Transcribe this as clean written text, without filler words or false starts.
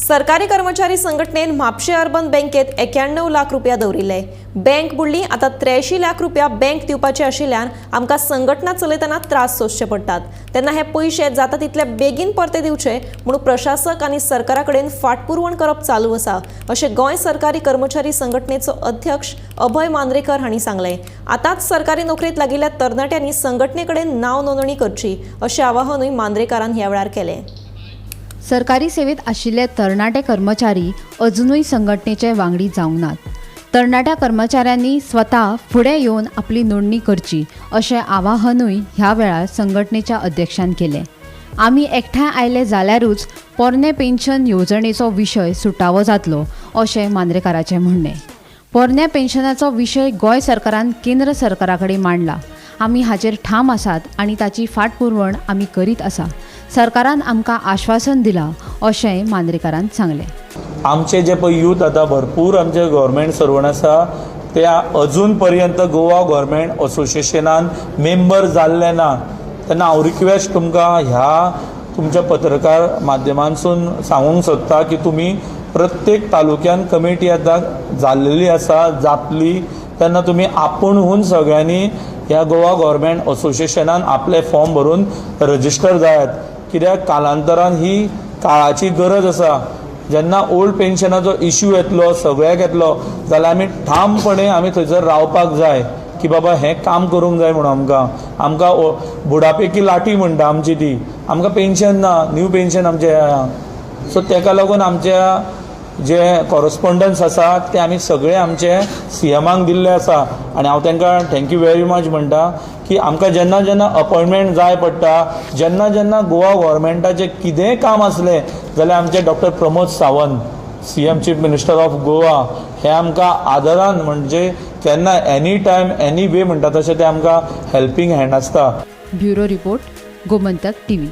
सरकारी कर्मचारी संघटनेन म्हापशें अर्बन बँकेत 91 लाख रुपया दवरिल्ले. बँक बुडली. आतां 83 लाख रुपया बँक दिवपाचे आशिल्ल्यान आमकां संघटना चलयतना त्रास सोंसचे पडटात. तेन्ना हे पयशे जाता तितले बेगीन परते दिवचे म्हणून प्रशासक आनी सरकारा कडेन फाटपुरवण करप चालू आसा, अशें गोंय सरकारी कर्मचारी संघटनेचो अध्यक्ष अभय मांद्रेकर हांणी सांगलें. आतांच सरकारी नोकरेंत लागिल्ल्या तरणाट्यांनी संघटने कडेन नांव नोंदणी करची, अशें आवाहनूय मांद्रेकारान ह्या वेळार केलें. सरकारी सेवेत आशिल्ले तरणाटे कर्मचारी अजुनूय संघटनेचे वांगडी जावंक नात. तरणाट्या कर्मचाऱ्यांनी स्वता फुडें येवन आपली नोंदणी करची, अशें आवाहनूय ह्या वेळार संघटनेच्या अध्यक्षान केलें. आमी एकठांय आयले जाल्यारूच पोरणे पेन्शन येवजणेचो विशय सुटावो जातलो, अशें मांद्रेकाराचें म्हणणें. पोरण्या पेन्शनाचो विशय गोंय सरकारान केंद्र सरकारा कडेन मांडला. आमी हाचेर ठाम आसात आनी ताची फाटपुरवण आमी करीत आसा. सरकारान आमकां आश्वासन दिलां, अशेंय मांद्रेकारान सांगलें. आमचे जे पळय यूथ आतां भरपूर आमचे गव्हर्मेंट सर्वंट आसा, ते अजून पर्यंत गोवा गव्हर्मेंट असोसिएशनान मेंबर जाल्ले ना. तेन्ना हांव रिक्वेस्ट तुमकां ह्या तुमच्या पत्रकार माध्यमांसून सांगूंक सोदता की तुमी प्रत्येक तालुक्यान कमिटी आतां जाल्लेली आसा, जातली. तेन्ना तुमी आपूणहून सगळ्यांनी ह्या गोवा गव्हर्मेंट असोसिएशनान आपले फॉर्म भरून रजिस्टर जायात, कित्याक कालांतरान ही काळाची गरज आसा. जेन्ना ओल्ड पेन्शनाचो इश्यू येतलो, सगळ्याक येतलो जाल्यार आमी ठामपणे आमी थंयसर रावपाक जाय की बाबा हें काम करूंक जाय म्हणून आमकां आमकां बुढापे की लाठी म्हणटा आमची ती. आमकां पेन्शन ना, न्यू पेन्शन आमचें. सो तेका लागून आमच्या जे कॉरस्पोंडन्स आसा ते आमी सगळे आमचे सीएमाक दिल्ले आसा आनी हांव तांकां thank you very much म्हणटा की आमकां जेन्ना जेन्ना अपॉयंटमेंट जाय पडटा, जेन्ना जेन्ना गोवा गव्हर्मेंटाचें कितेंय काम आसलें जाल्यार आमचे doctor Pramod Sawant, CM, chief minister of Goa, हे आमकां आदरान, म्हणजे केन्ना एनी टायम एनी वे म्हणटा तशें ते आमकां हेल्पींग हँड आसता. Bureau report, Gomantak TV.